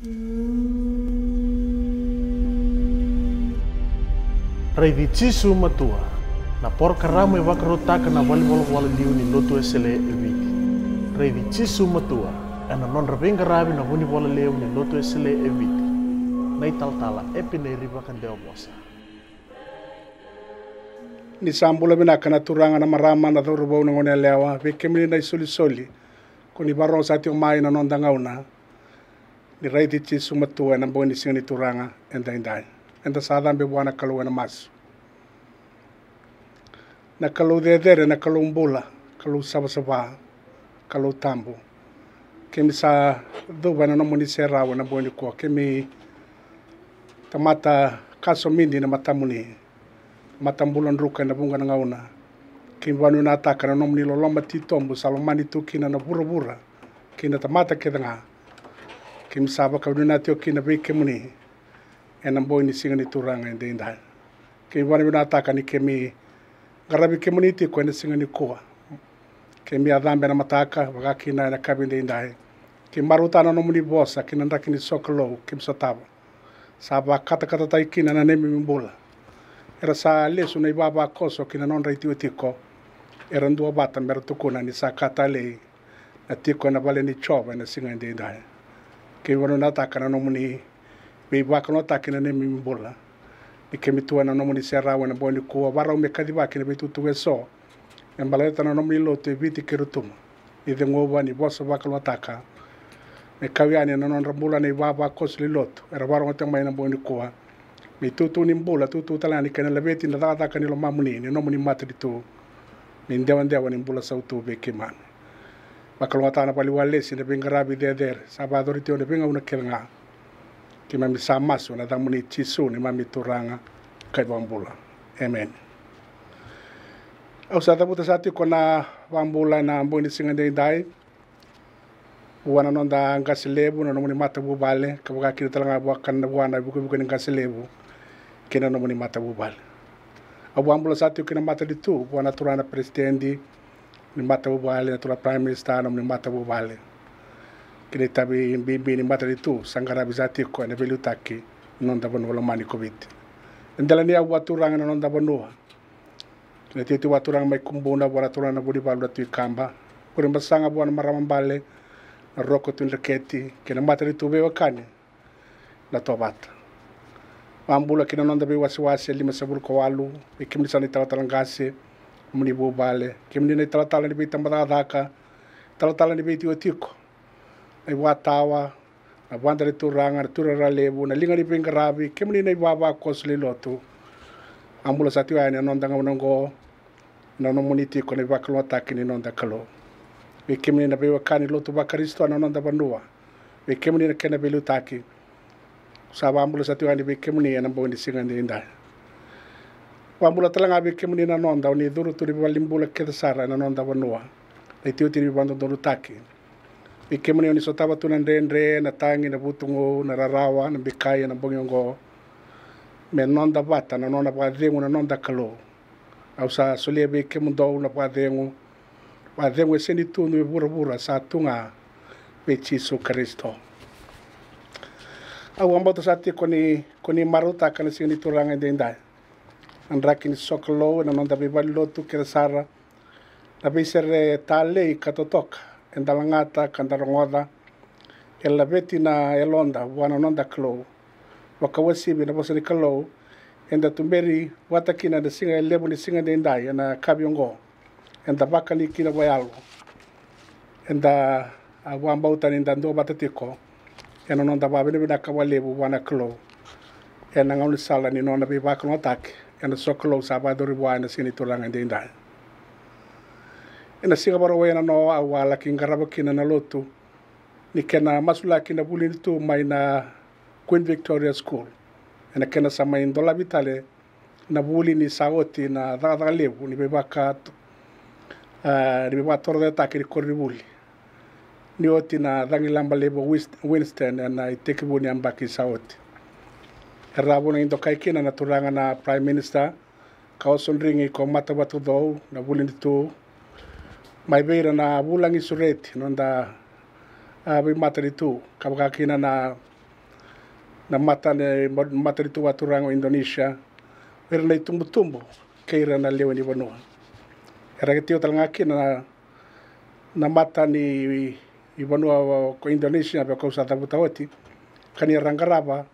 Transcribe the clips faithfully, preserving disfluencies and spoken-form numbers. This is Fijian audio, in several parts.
Raici Jisu Matua, na porokaramu e vakarautaka na valenivolavola liu ni Lotu Wesele e Viti. Raici Jisu Matua, ena nodra veiqaravi na vunivola levu ni Lotu Wesele e Viti, na italatala Epineri Vakadewavosa. Ni sa bula vinaka na turaga, na marama, na cauravou, na goneyalewa, vei kemuni na isolisoli ko ni vakarorogo sa tiko mai na noda gauna ni Raici Jisu Matua ena bogi ni Siga ni Turaga edaidai. Eda sa cabe vua na Kalou ena masu. Na Kalou cecere, na Kalou bula, Kalou savasava, Kalou tabu, keimami sa cuva ena nomuni serau ena bogi nikua. Keimami tamata ka somidi na matamuni, matabula druka ena vuqa na gauna. Keimami vakanuinataka na nomuni loloma titobu sa lomani tu kina na vuravura kei na tamata kece ga. Keimami sa vakanuinui tiko kina vei kemuni ena bogi ni Siga ni Turaga edaidai. Keimami vakanuinataka ni keimami qaravi kemuni tiko ena siga nikua. Keimami a cabe ena mataka, vaka kina ena yakavi edaidai. Keimami marautaka na nomuni vosa kei na draki ni sokalou keimami sotava. Sa vakatakatataki kina na neimami bula. Era sa lesu na ivavakoso ki na nodra itikotiko. Era duavata mera tukuna ni sa ka talei na tiko ena vale ni Jiova ena siga edaidai. Keimami vakanuinataka na nomuni veivakalougatataki na neimami bula. Ni keimami tu ena nomuni serau ena bogi nikua, vakarau me kacivaki na veitukutuku eso me baleta na nomuni lotu e Viti kei Rotuma. Ni ceguva, ni vosa vakalougatataka, me kau yani ena nodra bula na ivavakoso lewe ni lotu era vakarogoca tiko mai ena bogi nikua. Me itutu ni bula, tutu tale ga ni kena laveti na cakacaka ni lomamuni, ni nomuni matanitu, me idewadewa ni bula sautu vei keimami. Vakalougatataka na valeniwalesi, na veiqaravi cecere sa vakayacori tiko ena veigauna kece ga. Keimami sa masu ena yacamuni Jisu, neimami Turaga ka iVakabula. Emeni. Au sa cavuta sa tiko na vakabula ena bogi ni siga edaidai vua na noda qase levu, na nomuni matavuvale, ka vaka kina tale ga vua, ka na vua na ivukevuke ni qase levu kei na nomuni matavuvale. Au vakabula sa tiko ki na matanitu vua na turaga na peresitedi ni matavuvale, na turaga prime minister, na nomuni matavuvale, kei na itavi bibi ni matanitu sa qaravi sa tiko ena veiliutaki ni noda vanua lomani ko Viti. E dela ni yavu vakaturaga ena noda vanua, na itiotio vakaturaga mai Kubuna, vua na turaga na Vunivalu na Tui Kaba, Burebasaga, vua na marama bale na Roko Tui Dreketi, kei na matanitu veiwekani na Tovata. Vakabula ki na noda veiwasewase e limasagavulu ka walu, vei kemuni saka na italatala qase, nomuni vuvale, kemuni na italatala ni veitabacakacaka, talatala ni veitikotiko, na iVakatawa, na Vada ni Turaga, na Turaga Levu, na liga ni veiqaravi, kemuni na ivavakoso lewe ni lotu. Vakabula sa tiko yani ena noda gauna oqo, na nomuni tiko na ivakalougatataki ni noda Kalou. Vei kemuni na veiwekani lotu vaKarisito ena noda vanua, vei kemuni na kena veiliutaki. Sa vakabula sa tiko yani vei kemuni ena bogi ni siga edaidai. Vakabula tale ga vei kemuni na noda o ni curu tu ni valenibula kece sara ena noda vanua, na itiotio ni veivakadodonutaki. Vei kemuni o ni sotava tu na dredre, na tagi, na vutugu, na rarawa, na bikai ena bogi oqo, me noda vata na nona vakacegu na noda Kalou. Au sa solia vei kemudou na vakacegu, vakacegu e sega ni tu e vuravura, sa tu ga vei Jisu Karisito. Au vakabauta sa tiko ni ko ni marautaka na Siga ni Turaga edaidai, na draki ni sokalou ena noda veivalenilotu kece sara, na veisere talei ka totoka eda lagata ka da rogoca, e laveti na yaloda vua na noda Kalou. Vakauasivi na vosa ni Kalou eda tuberi vata kina ena siga levu ni siga edaidai, ena yakavi oqo. Eda vakani kina vakayalo. Eda, a, vakabauta ni da duavata tiko ena noda vakavinavinaka vakalevu vua na Kalou ena gaunisala ni nona veivakalougatataki ena sokalou sa vakayacori vua ena Siga ni Turaga edaidai. Ena siga Vakarauwai ena noa au a laki qarava kina na lotu ni kena masulaki na vuli ni tu mai na Queen Victoria School, ena kena sa mai dolavi tale na vuli ni sa oti na cakacaka levu ni veivaka, a, ni veivakatorocaketaki ni koronivuli, ni oti na cagilaba levu o Wis-, Winston ena itekivu ni yabaki sa oti. Era a vunagi dokai kina na turaga na Prime Minister, ka osodrigi ko Mata Vatacou na vuli ni tu, mai vei ira na vulagi sureti noda, a, veimatanitu, ka vaka kina na na mata ni matanitu vakaturaga o Indonesia, o ira na itubutubu kei ira na lewe ni vanua. Era tiko tale ga kina na, na mata ni vanua ko Indonesia, vei kau sa cavuta oti, ka ni ra qarava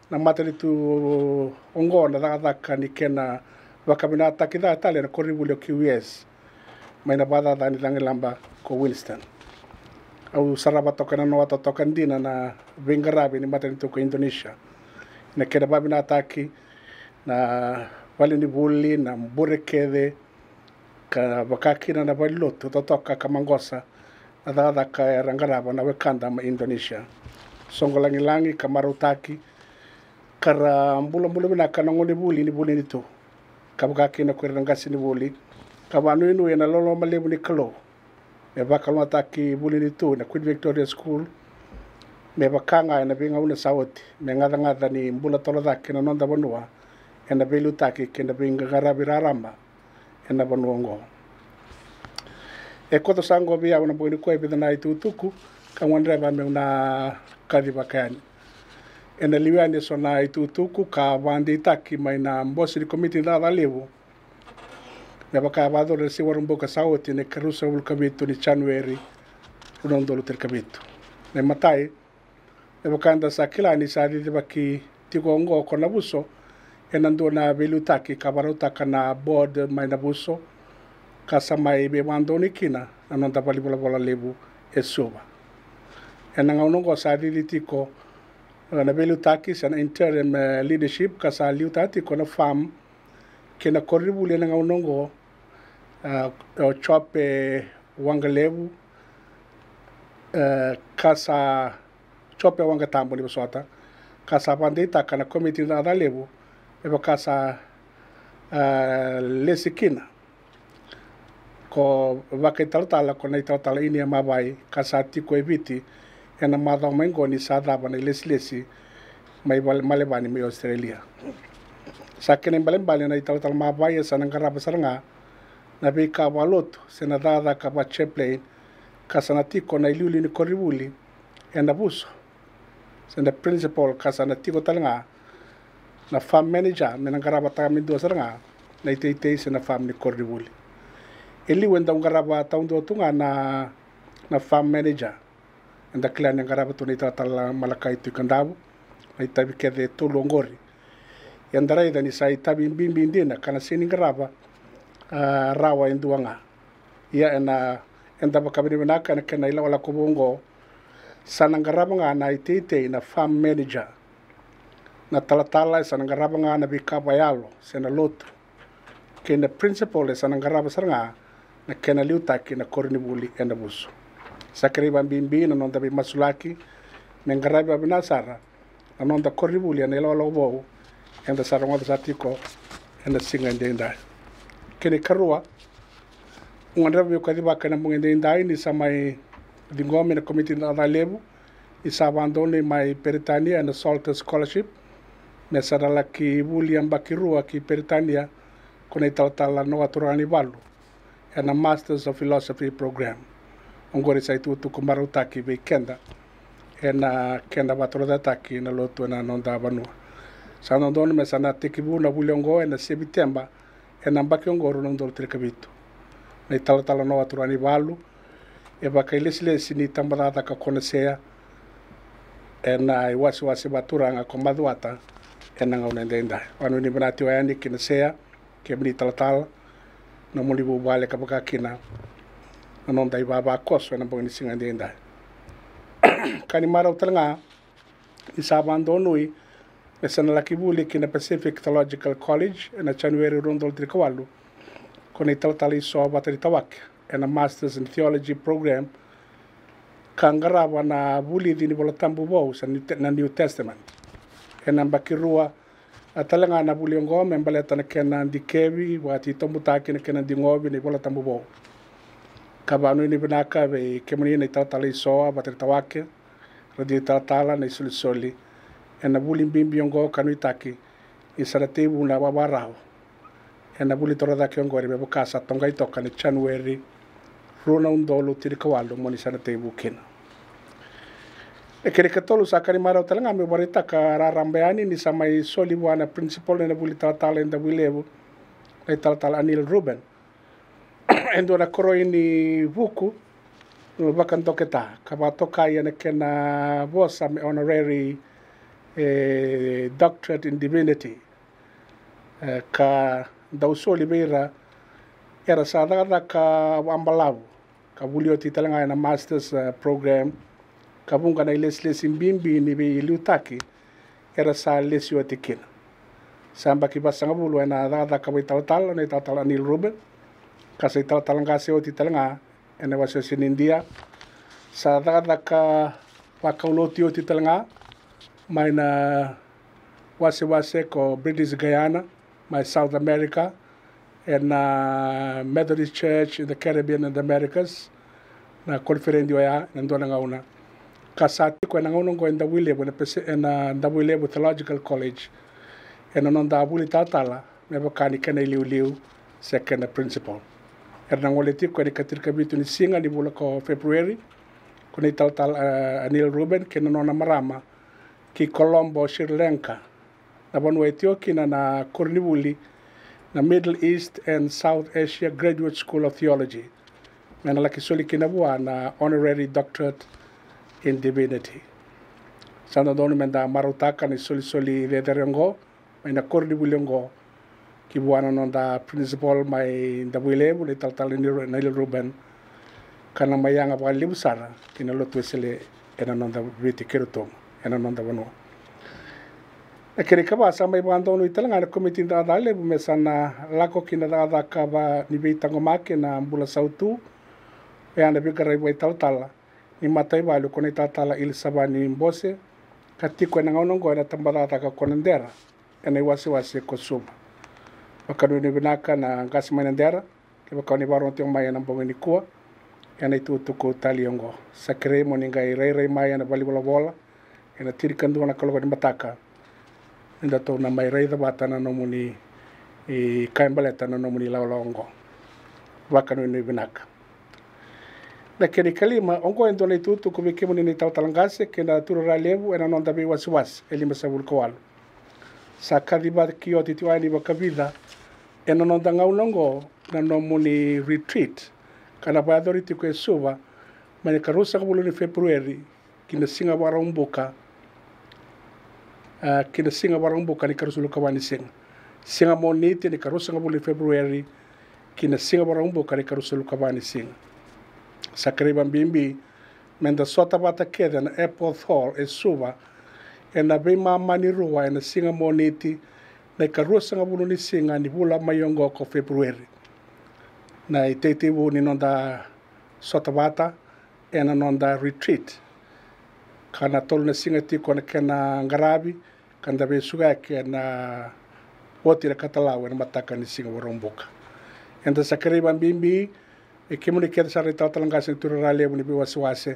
na matanitu oqo na cakacaka ni kena vakavinakataki ca tale na koronivuli o Q V S mai na vakacaca ni cagilaba ko Winston. Au sarava toka ena noa totoka dina na veiqaravi ni matanitu ko Indonesia, na kena vakavinakataki na valenivuli, na bure kece, ka vaka kina na valenilotu totoka ka maqosa na cakacaka era qarava na wekada mai Indonesia. Soqo lagilagi ka marautaki, ka ra bulabula vinaka na gonevuli ni vuli ni tu, ka vaka kina ko ira na qasenivuli, ka vakanuinui ena loloma levu ni Kalou me vakalougatataki vuli ni tu na Queen Victoria School, me vaka ga ena veigauna sa oti, me gacagaca ni bula toro cake na noda vanua ena veiliutaki kei na veiqaravi raraba ena vanua oqo. E koto sa oqo vei au ena bogi nikua e vica na itukutuku ka gadreva meu na kacivaka yani. Ena liu yani eso na itukutuku ka vakadeitaki mai na bose ni komiti ni cakacaka levu, me vaka e vakayacori ena Siga Vakaraubuka sa oti ena ikaruasagavulu ka vitu ni Janueri, rua na udolu tinikavitu. Na imatai, me vaka eda sa kila ni sa cicivaki tiko oqo ko Navuso ena dua na veiliutaki ka vakarautaka na board mai Navuso, ka sa mai veivakadonui kina na noda valenivolavola levu e Suva. Ena gauna oqo sa cici tiko, e, na veiliutaki se na interim, e, leadership, ka sa liutaka tiko na farm kei na koronivuli ena gauna oqo, e, o Jope Waqalevu, e, ka sa Jope Waqatabu, ni vosota, ka sa vakadeitaka na komiti ni cakacaka levu me vaka sa, e, lesi kina ko vakaitalatala ko na italatala Inia Mavai, ka sa tiko e Viti ena macawa mai oqo ni sa cava na ilesilesi mai Vale-, Melevani mai Australia. Sa kena ibalebale na italatala Mavai e sa na qarava sara ga na veika vakalotu se na cakacaka vaka chaplain, ka sa na tiko na iliuliu ni koronivuli e Navuso se na principal, ka sa na tiko tale ga na farm manager me na qaravataka me dua sara ga na iteitei se na farm ni koronivuli. E liu e dau qarava taudua tu ga na, na farm manager. Eda kila ni qarava tu na italatala Malakai Tuikadavu na itavi kece e tolu oqori. Ia eda raica ni sa itavi bibi dina ka na sega ni qarava, a, rawa e dua ga. Ia ena, eda vakavinavinaka ena kena ilakolako vou oqo, sa na qarava ga na iteitei na farm manager. Na talatala e sa na qarava ga na veika vakayalo se na lotu, kei na principal e sa na qarava sara ga na kena liutaki na koronivuli e Navuso. Sa kerei vakabibi na noda veimasulaki me qaravi vakavinaka sara na noda koronivuli ena ilakolako vou eda sa rogoca sa tiko ena siga edaidai. Kena ikarua, au gadreva meu kacivaka ena bogi edaidai ni sa mai ciqomi na komiti ni cakacaka levu ni sa vakadonui mai Peritania ena Salter Scholarship me sa na laki vuli yabaki rua ki Peritania ko na italatala Noa Turaganivalu ena Masters of Philosophy program. Oqori sa itukutuku marautaki vei keda ena kena vakatorocaketaki na lotu ena noda vanua. Sa dodonu me sa na tekivu na vuli oqo ena Seviteba ena yabaki oqo rua na udolu tinikavitu. Na italatala Noa Turaganivalu e vakailesilesi ni tabacakacaka ko Nasea ena iwasewase vakaturaga ko Macuata ena gauna edaidai. Vakanuinui vinaka tiko yani ki Nasea, kemuni talatala, nomuni vuvale ka vaka kina na noda ivavakoso ena bogi ni siga edaidai. Ka ni marau tale ga ni sa vakadonui me sa na laki vuli ki na Pacific Theological College ena Janueri rua na udolu tinikawalu ko na italatala Isoa Vataritawake ena Masters in Theology program, ka qarava na vulici ni Vola Tabu Vou se na New Te-, na New Testament. Ena yabaki rua, a, tale ga na vuli oqo me baleta na kena dikevi vakatitobutaki na kena digovi na iVola Tabu Vou. Ka vakanuinui vinaka vei kemuni na italatala Isoa Vataritawake, radini talatala na isolisoli ena vuli bibi oqo ka nuitaki ni sa na tekivu na vakavakarau ena vuli torocake oqori me vaka sa toqai toka ena Janueri rua na udolu tinikawalu mo ni sa na tekivu kina. E kena ikatolu, sa ka ni marau tale ga meu vakaraitaka raraba yani ni sa mai soli vua na principal ena vuli talatala e Davuilevu, na italatala Anil Ruben, e dua na koroi ni vuku, vakadoketa, ka vakatokai ena kena vosa me honorary, e, doctorate in divinity. E, ka dau soli vei ira era sa cakacaka vakabalavu, ka vuli oti tale ga ena masters, e, program, ka vuqa na ilesilesi bibi ni veiliutaki era sa lesi oti kina. Sa yabaki vasagavulu ena cakacaka vakaitalatala na italatala Anil Ruben, ka sa italatala qase oti tale ga ena wasewase ni Idia. Sa cakacaka vakaulotioti tale ga mai na wasewase ko British Guiana, mai South America, ena Methodist Church in the Caribbean and the Americas, na koniferedi oya ena dua na gauna. Ka sa tiko ena gauna oqo e Davuilevu, ena pese-, ena Davuilevu Theological College, ena noda vuli talatala, me vaka ni kena iliuliu se kena principal. Era na gole tiko ena ikatinikavitu ni siga ni vula ko February, ko na italatala, e, Anil Ruben kei na nona marama ki Colombo, Sri Lanka, na vanua e tiko kina na koronivuli na Middle East and South Asia Graduate School of Theology, me na laki soli kina vua na honorary doctorate in divinity. Sa dodonu me da marautaka na isolisoli cecere oqo mai na koronivuli oqo ki vua na noda principal mai Davuilevu, na italatala Anil Ruben, ka na mai yaga vakalevu sara ki na lotu Wesele ena noda Viti kei Rotuma, ena noda vanua. Na kena ikava, sa mai vakadonui tale ga na komiti ni cakacaka levu me sa na lako ki na cakacaka va ni veitaqomaki ena bula sautu, oya na veiqaravi vakaitalatala ni mataivalu ko na italatala Ilisavani Bose, ka tiko ena gauna oqo ena tabacakacaka ko Nadera, ena iwasewase ko Suva. Vakanuinui vinaka na qase mai Nadera, kevaka o ni vakarorogo tiko mai ena bogi nikua ena itukutuku talei oqo. Sa kerei mo ni qai rairai mai ena valenivolavola ena tinikadua na kaloko ni mataka, ni datou na mai raica vata na nomuni, e, ka e baleta na nomuni ilawalawa oqo. Vakanuinui vinaka. Na kena ikalima, oqo e dua na itukutuku vei kemuni na italatala qase kei na tuirara levu ena noda veiwasewase e limasagavulu ka walu. Sa kacivaki oti tiko yani vakavica ena noda gauna oqo na nomuni retreat, ka na vakayacori tiko e Suva mai na ikaruasagavulu ni February ki na siga Vakaraubuka, a, ki na siga Vakaraubuka na ikaruasagavulu ka va ni siga. Siga Moniti na ikaruasagavulu ni February ki na siga Vakaraubuka na ikaruasagavulu ka va ni siga. Sa kerei vakabibi me da sota vata kece na Epworth Hall e Suva ena veimama ni rua ena siga Moniti na ikaruasagavulu ni siga ni vula mai oqo ko February. Na iteitevu ni noda sota vata ena noda retreat, ka na tolu na siga tiko na kena qaravi, ka da veisukayaki ena oti na katalau ena mataka ni siga Vakaraubuka. Eda sa kerei vakabibi vei kemuni kece sara na italatala qase, na tuirara levu ni veiwasewase,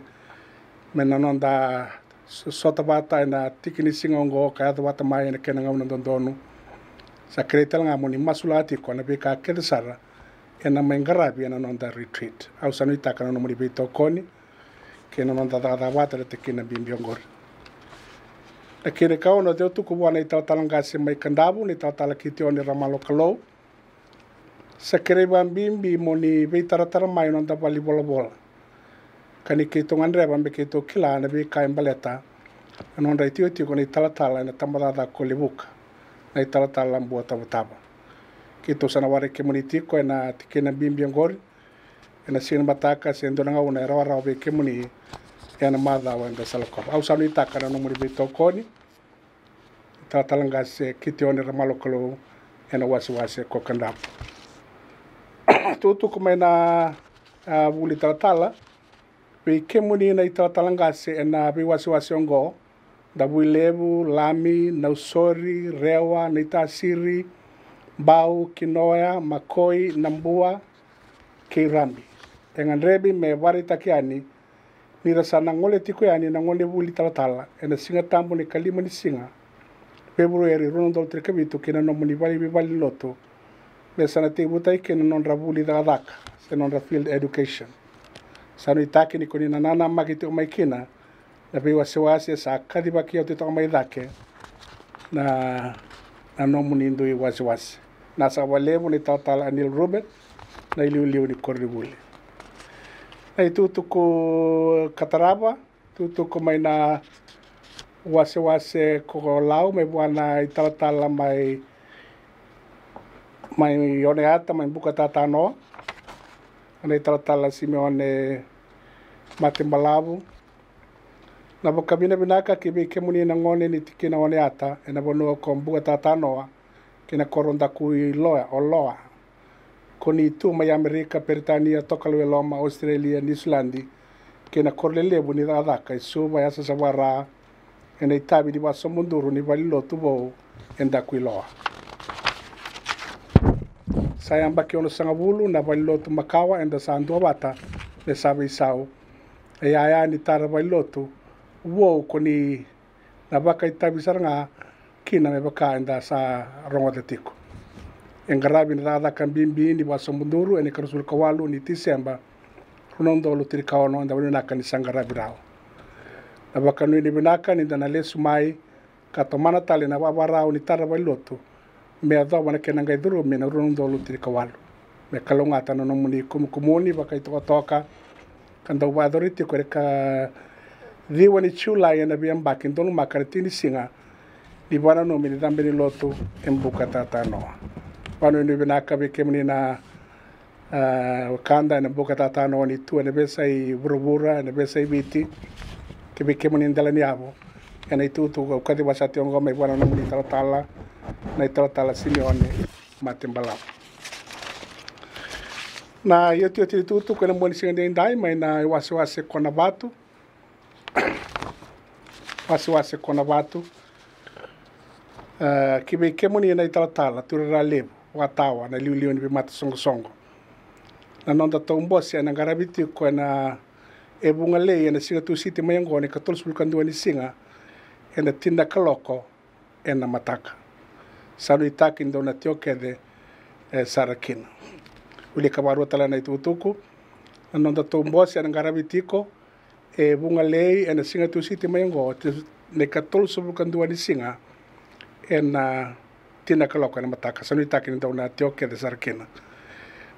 me na noda so-, sota vata ena tiki ni siga oqo ka yaco vata mai ena kena gauna dodonu. Sa kerei tale ga mo ni masulaka tiko na veika kece sara ena mai qaravi ena noda retreat. Au sa nuitaka na nomuni veitokoni kei na noda cakacaka vata ena tikina bibi oqori. Na kena ikaono, au ceuta tiko vua na italatala qase mai Kadavu, na italatala Kitione Ramalokalou. Sa kerei vakabibi mo ni veitaratara mai na noda valenivolavola, ka ni keitou gadreva me keitou kila na veika e baleta na nodra itikotiko na italatala ena tabacakacaka ko Levuka, na italatala Bua Tavatava. Keitou sa na waraki kemuni tiko ena tikina bibi oqori ena siga ni mataka se dua na gauna e rawarawa vei kemuni ena macawa eda sa lakova. Au sa nuitaka na nomuni veitokoni, italatala qase Kitione Ramalokalou, ena wasewase ko Kadavu. Tukutuku mai na, a, vuli talatala vei kemuni na italatala qase ena veiwasewase oqo: Davuilevu, Lami, Nausori, Rewa, Naitasiri, Bau, Kinoya, Makoi, Nabua kei Rabi. E gadrevi me vakaraitaki yani ni ra sa na gole tiko yani na gone vuli talatala ena Siga Tabu na ikalima ni siga Feperueri rua na udolu tinikavitu ki na nomuni vale, vale ni lotu, me sa na tekivutaki kina na nodra vuli cakacaka se nodra field education. Sa nuitaki ni ko ni na nanamaki tiko mai kina na veiwasewase sa kacivaki au tiko mai cake na, na nomuni dui wasewase. Na saka valevu na italatala Anil Ruben, na iliuliu ni koronivuli. Na itukutuku ka tarava, tukutuku mai na wasewase ko Lau mai vua na italatala mai, mai Oneata, mai Bukatatanoa, na italatala Simeone Matebalavu. Na vakavinavinaka ki vei kemuni na gone ni tikina Oneata ena vanua ko Bukatatanoa, kei na koro Dakuiloa, Oloa. Ko ni tu mai Amerika, Peritania, Tokalau e Loma, Australia, Niusiladi, kei na koro lelevu ni cakacaka e Suva, Yasa, Savara, ena itavi ni vasobuduru ni valenilotu vou e Dakuiloa. Sa yabaki onosagavulu na valenilotu makawa eda sa duavata me sa veisau. E yaya ni tara valenilotu vou ko ni na vakaitavi sara ga kina me vaka eda sa rogoca tiko. E qaravi na cakacaka bibi ni vasobuduru ena ikaruasagavulu ka walu ni Tiseba, rua na udolu tinikaono, eda vakavinavinaka ni sa qaravi rawa. Na vakanuinui vinaka ni da na lesu mai ka tomana tale na vakavakarau ni tara valenilotu me yacova na kena qai curumi ena rua na udolu tinikawalu. Me kalougata na nomuni kumukumuni vakaitokatoka ka dau vakayacori tiko ena ikaciwa ni Julai ena veiyabaki, donumaka na tini ni siga ni vakananumi ni cabe ni lotu e Bukatatanoa. Vakanuinui vinaka vei kemuni na a, wekada ena Bukatatanoa ni tu ena veiyasai vuravura, ena veiyasai Viti, kei vei kemuni dela ni yavu. Ena itukutuku au kaciva sara tiko oqo mai vua na nomuni talatala, na italatala Simeone Matebalavu. Na iotioti ni tukutuku ena bogi ni siga edaidai mai na iwasewase ko Navatu. Wasewase ko Navatu. E, ki vei kemuni na italatala, tuirara levu, vakatawa na liuliu ni veimatasoqosoqo. Na noda taubose ena qaravi tiko ena, e Vugalei, ena siga Tusiti mai oqo, na ikatolusagavulu ka dua ni siga, ena tini na kaloko ena mataka. Sa nuitaki ni dou na tiko kece, e, sara kina. Wilika vakarua tale na itukutuku. Na noda taubose ena qaravi tiko e Vugalei ena siga Tusiti mai oqo, ti-, na ikatolusagavulu ka dua ni siga, ena tini na kaloko ena mataka. Sa nuitaki ni dou na tiko kece sara kina.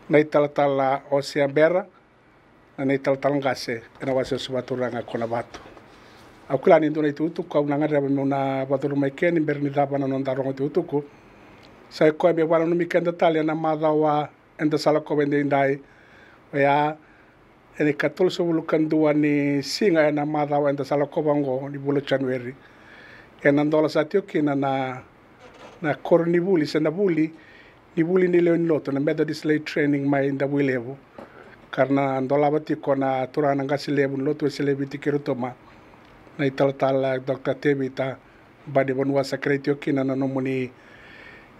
Na italatala Osea Bera, na, na italatala qase ena wasewase vakaturaga ko Navatu. Au kila ni dua na itukutuku au na gadreva meu na vakacuru mai ke ni bera ni cava na noda rogo itukutuku. Sa i koya me vakananumi keda tale ena macawa eda sa lakova edaidai. Oya, ena ikatolusagavulu ka dua ni siga ena macawa eda sa lakova oqo ni vula o Janueri, ena dola sa tiko kina na, na koronivuli se na vuli ni vuli ni lewe ni lotu, na Methodist Lay Training mai Davuilevu. Ka ra na dolava tiko na turaga na qase levu ni lotu Wesele e Viti kei Rotuma, na italatala Doctor Tevita Badevanua, sa kerei tiko kina na nomuni,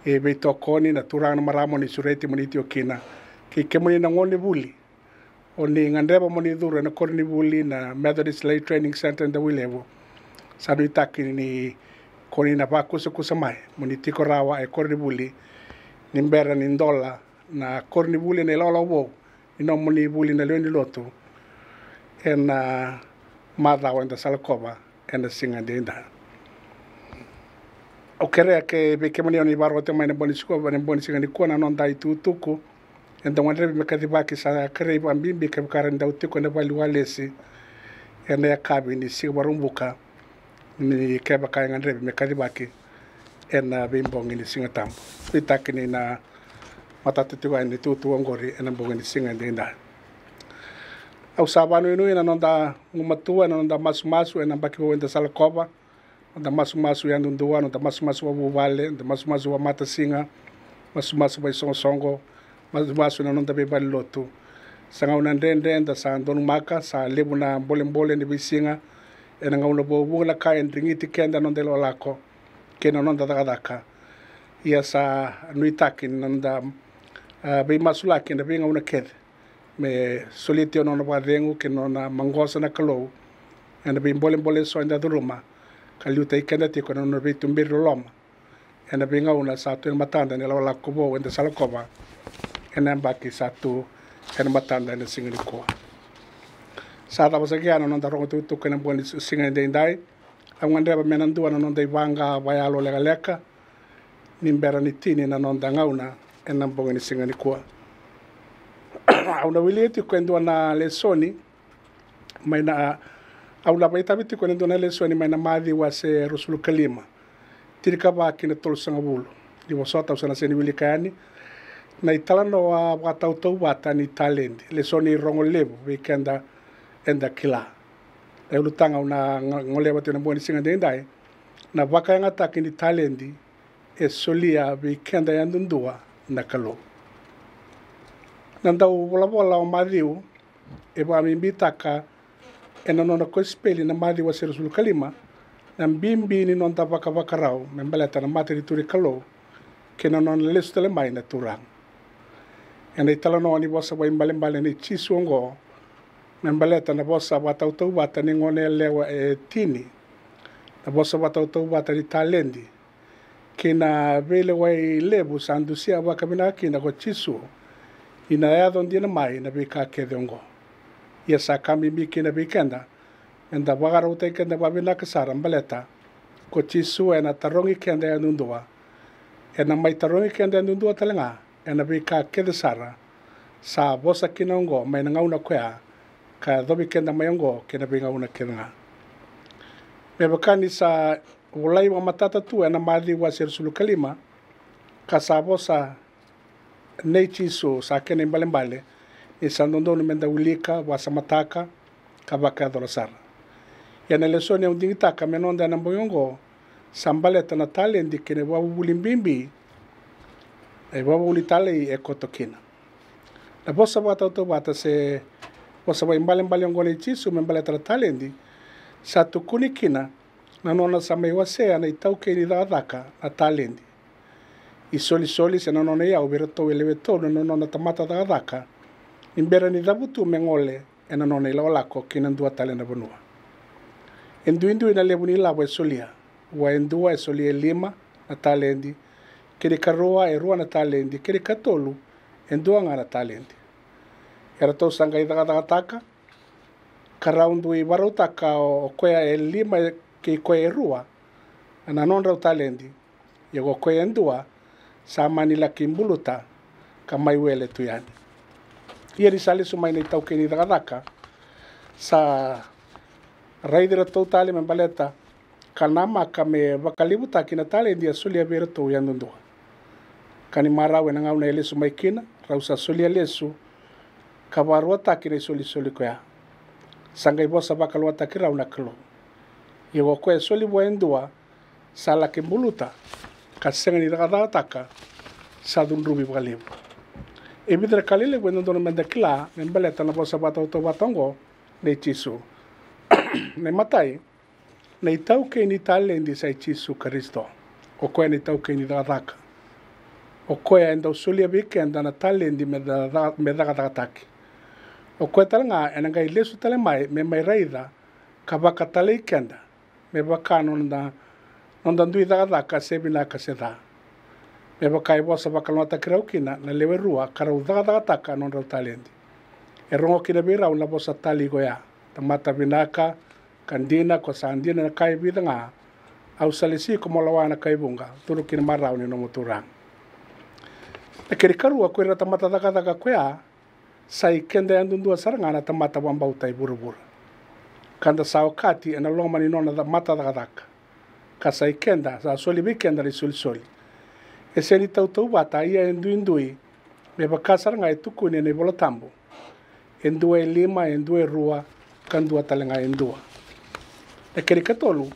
e, veitokoni, na turaga na marama o ni sureti mo ni tiko kina. Kei kemuni na gonevuli o ni gadreva mo ni curu ena koronivuli na Methodist Lay Training Centre e Davuilevu, sa nuitaki ni ko ni na vakusakusa mai mo ni tiko rawa e koronivuli ni bera ni dola na koronivuli ena ilakolako vou ni nomuni vuli na lewe ni lotu ena macawa eda sa lakova ena siga edaidai. Au kerea ke vei kemuni o ni vakarorogo tiko mai ena bogi ni siga, ena bogi ni siga nikua, na noda itukutuku e dau gadrevi me kacivaki, sa kerei vakabibi kevaka era dau tiko ena vale ni walesi ena yakavi ni siga Vakaraubuka, ni kevaka e gadrevi me kacivaki ena veibogi ni Siga Tabu. Nuitaki ni na matata tiko yani na itukutuku oqori ena bogi ni siga edaidai. Au sa vakanuinui na noda gumatua ena noda masumasu ena yabaki vou eda sa lakova, noda masumasu yadudua, noda masumasu vakavuvale, noda masumasu vakamatasiga, masumasu vakaisoqosoqo, masumasu ena noda veivalenilotu. Sa gauna dredre eda sa donumaka, sa levu na bolebole ni veisiga ena gauna vou, vuqa na ka e drigiti keda na noda ilakolako kei na noda cakacaka. Ia sa nuitaki na noda, a, veimasulaki ena veigauna kece me solia tiko na nona vakacegu kei na nona maqosa na Kalou ena veibolebole eso eda curuma, ka liutaki keda tiko ena nona veituberi loloma ena veigauna sa tu ena matada ena ilakolako vou eda sa lakova ena yabaki sa tu ena matada ena siga nikua. Sa cava saka na noda rogo tukutuku ena bogi ni siga edaidai. Au gadreva me na dua na noda ivaqa vakayalo lekaleka ni bera ni tini na noda gauna ena bogi ni siga nikua. Au na wilika tiko e dua na lesoni mai na, au na vakaitavi tiko ena dua na lesoni mai na Maciu wase ruasagavulukalima, tinikava ki na tolusagavulu. Ni vosota au sa na sega ni wilika yani. Na italanoa vakatautauvata ni taledi, lesoni rogo levu vei keda eda kila. Na ulutaga au na ga-, goleva tiko ena bogi ni siga edaidai: na vakayagataki ni taledi e solia vei keda yadudua na Kalou. Na dauvolavola o Maciu e vakabibitaka ena nona kosipeli na Maciu wase ruasagavulukalima na bibi ni noda vakavakarau me baleta na matanitu ni Kalou kei na nona lesu tale mai na Turaga. Ena italanoa ni vosa vakaibalebale nei Jisu oqo me baleta na vosa vakatautauvata ni goneyalewa e tini, na vosa vakatautauvata ni taledi, kei na veilewai levu sa dusia vakavinaka kina ko Jisu ni na yaco dina mai na veika kece oqo. Ia sa ka bibi kina vei keda meda vakarautaki keda vakavinaka sara baleta ko Jisu ena tarogi keda yadudua. Ena mai tarogi keda yadudua tale ga ena veika kece sara sa vosa kina oqo mai na gauna koya ka yacovi keda mai oqo kei na veigauna kece ga. Me vaka ni sa volai vakamatata tu ena Maciu wase ruasagavulukalima, ka sa vosa nei Jisu, sa kena ibalebale ni sa dodonu meda wilika, vakasamataka, ka vakayacola sara. Ia na lesoni au digitaka me noda ena bogi oqo sa baleta na taledi kei na ivakavuvuli bibi, na ivakavuvuli talei e koto kina. Na vosa vakatautauvata se vosa vakaibalebale oqo nei Jisu me baleta na taledi sa tukuni kina na nona sa mai wasea na itaukei ni cakacaka na taledi. Isolisoli se na nona iyau vei iratou e lewe tolu na nona tamata cakacaka ni bera ni cavutu me gole ena nona ilakolako ki na dua tale na vanua. E duidui na levu ni ilavo e solia. Vua e dua e solia e lima na taledi, kei na ikarua e rua na taledi, kei na ikatolu e dua ga na taledi. Eratou sa qai cakacakataka, ka rau dui vakarautaka o koya e lima kei koya e rua na nodrau taledi. Ia ko koya e dua sa mani laki buluta ka mai wele tu yani. Ia ni sa lesu mai na itaukei ni cakacaka, sa raici iratou tale me baleta ka namaka me vakalevutaki na taledi a solia vei iratou yadudua. Ka ni marau ena gauna e lesu mai kina, rau sa solia lesu ka vakaruataki na isolisoli koya. Sa qai vosa vakalougatataki rau na Kalou. Ia ko koya e soli vua e dua sa laki buluta ka sega ni cakacakataka, sa cudruvi vakalevu. E vica na ka lelevu e dodonu meda kila me baleta na vosa vakatautauvata oqo nei Jisu. Na imatai, na itaukei ni taledi sa i Jisu Karisito. O koya na itaukei ni cakacaka. O koya e dau solia vei keda na taledi me ca-, ca-, me cakacakataki. O koya tale ga ena qai lesu tale mai me mai raica ka vakatalai keda me vaka noda, noda dui cakacaka se vinaka se ca. Me vaka e vosa vakalougatataki rau kina na lewe rua ka rau cakacakataka nodrau taledi. E rogo kina vei rau na vosa talei koya: Tamata vinaka ka dina, ko sa dina ena ka e vica ga, au sa lesi iko mo lewa ena ka e vuqa, curu ki na marau ni nomu turaga. Na kena ikarua, ko ira na tamata cakacaka koya, sa i keda yadudua sara ga na tamata vakabauta e vuravura, ka da sa okati ena loma ni nona ca-, mata cakacaka. Ka sa i keda, sa soli vei keda na isolisoli. E sega ni tautauvata, ia e duidui, me vaka sara ga e tukuni ena iVola Tabu: E dua e lima, e dua e rua, ka dua tale ga e dua. Na kena ikatolu,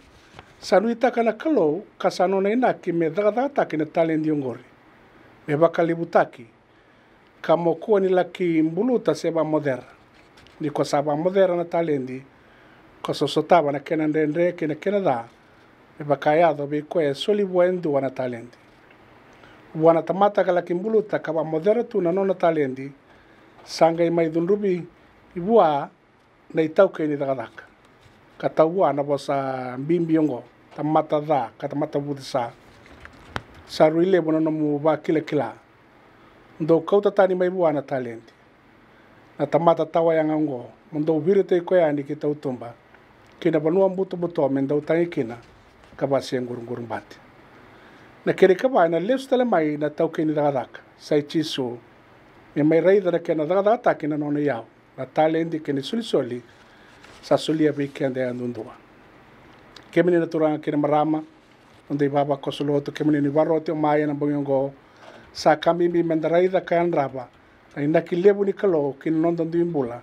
sa nuitaka na Kalou ka sa nona inaki me cakacakataki na taledi oqori, me vakalevutaki, ka mo kua ni laki buluta se vakamocera. Ni ko sa vakamocera na taledi, ko sa sotava na kena dredre kei na kena ca, me vaka e yaco vei koya e soli vua e dua na taledi. Vua na tamata ka laki buluta ka vakamocera tu na nona taledi, sa qai mai cudruvi vua na itaukei ni cakacaka, ka tau vua na vosa bibi oqo: Tamata ca ka tamata vucesa, sa rui levu na nomu vakilakila. Dou kauta tani mai vua na taledi. na tamata tawayaga oqo, mo dou viritaki koya yani ki tautuba, ki na vanua butobuto me dau tagi kina, ka vakasequruquru bati. Na kena ikava, ena lesu tale mai na taukei ni cakacaka, sa i Jisu, me mai raica na kena cakacakataki na nona iyau, na taledi kei na isolisoli sa solia vei keda yadudua. Kemuni na turaga kei na marama, noda ivavakoso lotu, kemuni ni vakaroti au mai ena bogi oqo, sa ka bibi meda raica ka yadrava na inaki levu ni Kalou ki na noda dui bula.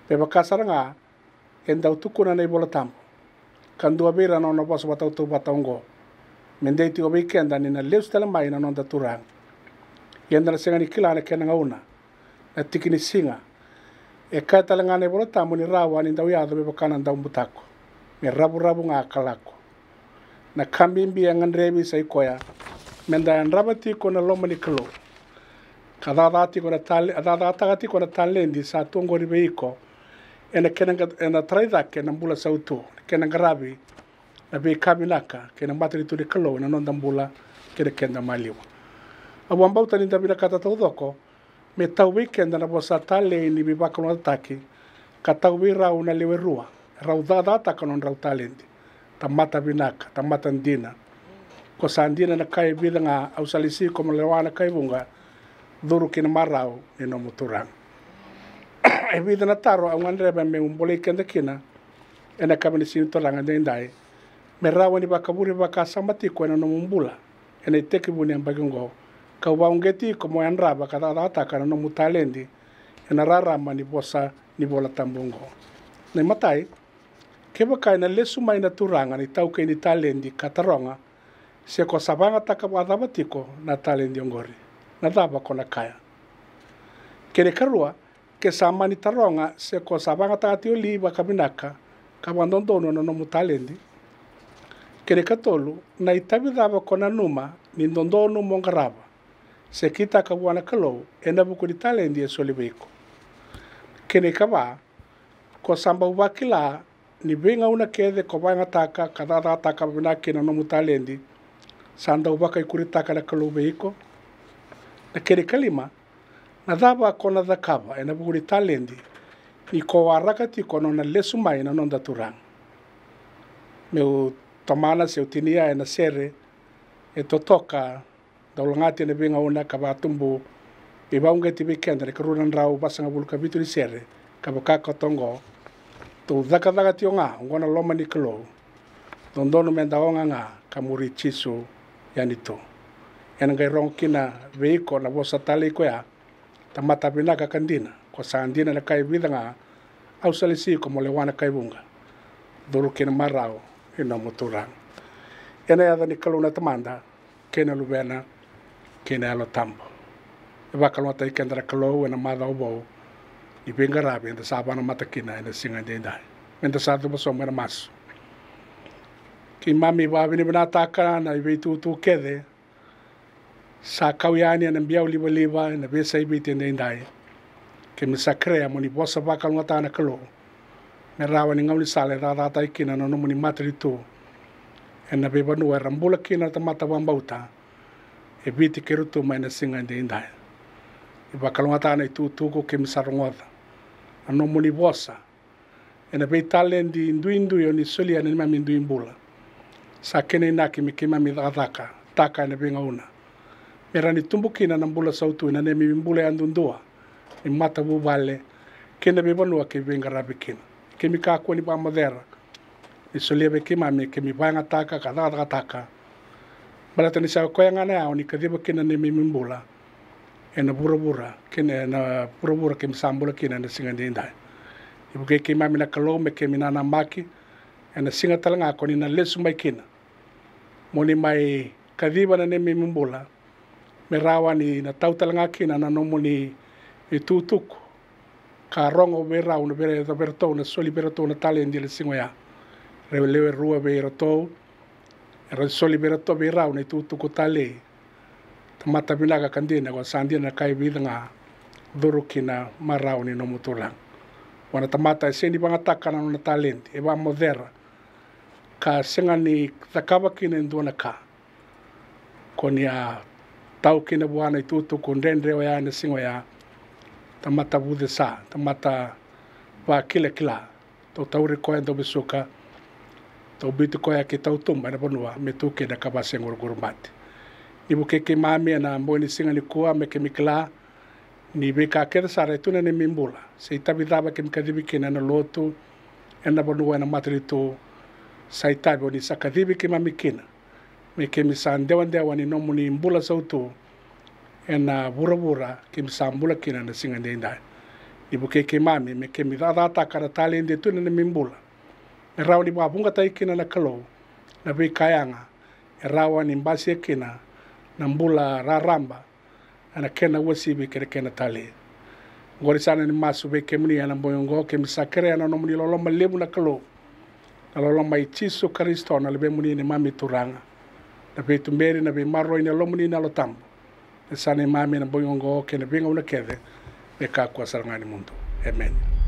Me vaka sara ga e dau tukuna na iVola Tabu, ka dua vei ira na nona vosa vakatautauvata oqo, me dei tiko vei keda ni na lesu tale mai na noda Turaga. Ia eda na sega ni kila na kena gauna, na tiki ni siga. E kaya tale ga na iVola Tabu ni rawa ni dau yaco me vaka na daubutako, me ravuravu ga ka lako. Na ka bibi e gadrevi sa i koya, meda yadrava tiko na loma ni Kalou, ka cakacaka tiko na tale, a cakacakataka tiko na taledi sa tu oqori vei iko, ena kena qa-, ena tarai cake na bula sautu, na kena qaravi na veika vinaka kei na matanitu ni Kalou ena noda bula kei na keda maliwa. Au vakabauta ni da vinakata taucoko me tau vei keda na vosa talei ni veivakalougatataki, ka tau vei rau na lewe rua, rau cakacakataka nodrau taledi. Tamata vinaka, tamata dina. Ko sa dina na ka e vica ga, au sa lesi iko mo lewa na ka e vuqa, curu ki na marau ni nomu Turaga. E vica na taro au gadreva meu bolei keda kina ena yakavi ni Siga ni Turaga edaidai, me rawa ni vakavure vakasama tiko ena nomu bula ena itekivu ni yabaki oqo, kau vakauqeti iko mo yadrava ka cakacakataka na nomu taledi ena rarama ni vosa ni Vola Tabu oqo. Na imatai, kevaka ena lesu mai na turaga ni taukei ni taledi ka taroga se ko sa vakayagataka vakacava tiko na taledi oqori, na cava ko na kaya? Kena ikarua, ke sa mani taroga se ko sa vakayagataka tiko li vakavinaka ka vakadodonu na nomu taledi? Kena ikatolu, na itavi cava ko nanuma ni dodonu mo qarava se kitaka vua na Kalou ena vuku ni taledi e soli vei iko? Kena ikava, ko sa bau vakila ni veigauna kece ko vakayagataka ka cakacakataka vakavinaka kina na nomu taledi, sa dau vakaikuritaka na Kalou vei iko? Na kena ikalima, na cava ko na cakava ena vuku ni taledi ni ko waraka tiko nona lesu mai na noda Turaga? Meu tomana se u tinia ena sere e totoka, dau lagati ena veigauna ka vakatubu, veivakauqeti vei keda na ikarua na drau vasagavulu ka vitu ni sere, ka vaka koto oqo: Tou cakacaka tiko ga oqo na loma ni Kalou, dodonu meda oga ga ka muri Jisu yani tu. Ena qai rogo kina vei iko na vosa talei koya: Tamata vinaka ka dina, ko sa dina na ka e vica ga, au sa lesi iko mo lewa na ka e vuqa, curu ki na marau ni nomu Turaga. Ena yaca ni Kalou na Tamada, kei na Luvena, kei na Yalo Tabu. E vakalougatataki keda na Kalou ena macawa vou ni veiqaravi eda sa vakanamata kina ena siga edaidai. Meda sa cuva sobu ena masu. Keimami vakavinavinakataka na veitutu kece sa kau yani ena biau livaliva ena veiyasai Viti edaidai. Keimami sa kerea mo ni vosa vakalougatataka na Kalou, me rawa ni gaunisala e cakacakataki kina na nomuni matanitu ena veivanua era bula kina na tamata vakabauta e Viti kei Rotuma ena siga edaidai. Ni vakalougatataka na itukutuku keimami sa rogoca, na nomuni vosa ena veitaledi duidui o ni solia na neimami dui bula. Sa kena inaki me keimami cakacakataka ena veigauna, me rawa ni tubu kina na bula sautu ena neimami bula yadudua, ni matavuvale, kei na veivanua keimami veiqaravi kina. Keimami kakua ni vakamocera ni solia vei keimami me keimami vakayagataka ka cakacakataka, baleta ni sa koya ga na yawa ni kaciva kina na neimami bula ena vuravura, kei na, ena vuravura keimami sa bula kina ena siga edaidai. Ni vukei keimami na Kalou me keimami nanamaki ena siga tale ga ko ni na lesu mai kina, mo ni mai kaciva na neimami bula, me rawa ni na tau tale ga kina na nomuni itukutuku, ka rogo vei rau na vei, vei iratou na soli vei iratou na taledi ena siga oya. Rau lewe rua vei iratou, e rau soli vei iratou, vei rau na itukutuku talei: Tamata vinaka ka dina, ko sa dina na ka e vica ga, curu ki na marau ni nomu Turaga. Vua na tamata e sega ni vakayagataka na nona taledi, e vakamocera, ka sega ni cakava kina e dua na ka, ko ni a tau kina vua na itukutuku dredre oya ena siga oya. tamata vucesa, tamata vakilakila. Tou tauri koya, dou vesuka, tou biuti koya ki tautuba ena vanua me tu kina ka vasequrugurumati. Ni vukei keimami ena bogi ni siga nikua, me keimami kila ni veika kece sara e tu na neimami bula, se itavi cava keimami kacivi kina ena lotu, ena vanua, ena matanitu, sa itavi o ni sa kacivi keimami kina. Me keimami sa dewadewa ni nomuni bula sautu ena vuravura keimami sa bula kina ena siga edaidai. Ni vukei keimami me keimami cakacakataka na taledi e tu ena neimami bula, me rawa ni vakavuqataki kina na Kalou na veika yaga e rawa ni basia kina na bula raraba, ena kena uasivi kei na kena talei. Oqori sa na neimami masu vei kemuni ena bogi oqo, keimami sa kerea na nomuni loloma levu na Kalou, na loloma i Jisu Karisito na Luvemuni, neimami Turaga, na veituberi, na veimaroroi ni Yalomuni na Yalo Tabu, me sa neimami ena bogi oqo kei na veigauna kece, me kakua sara ga ni mudu. Emeni.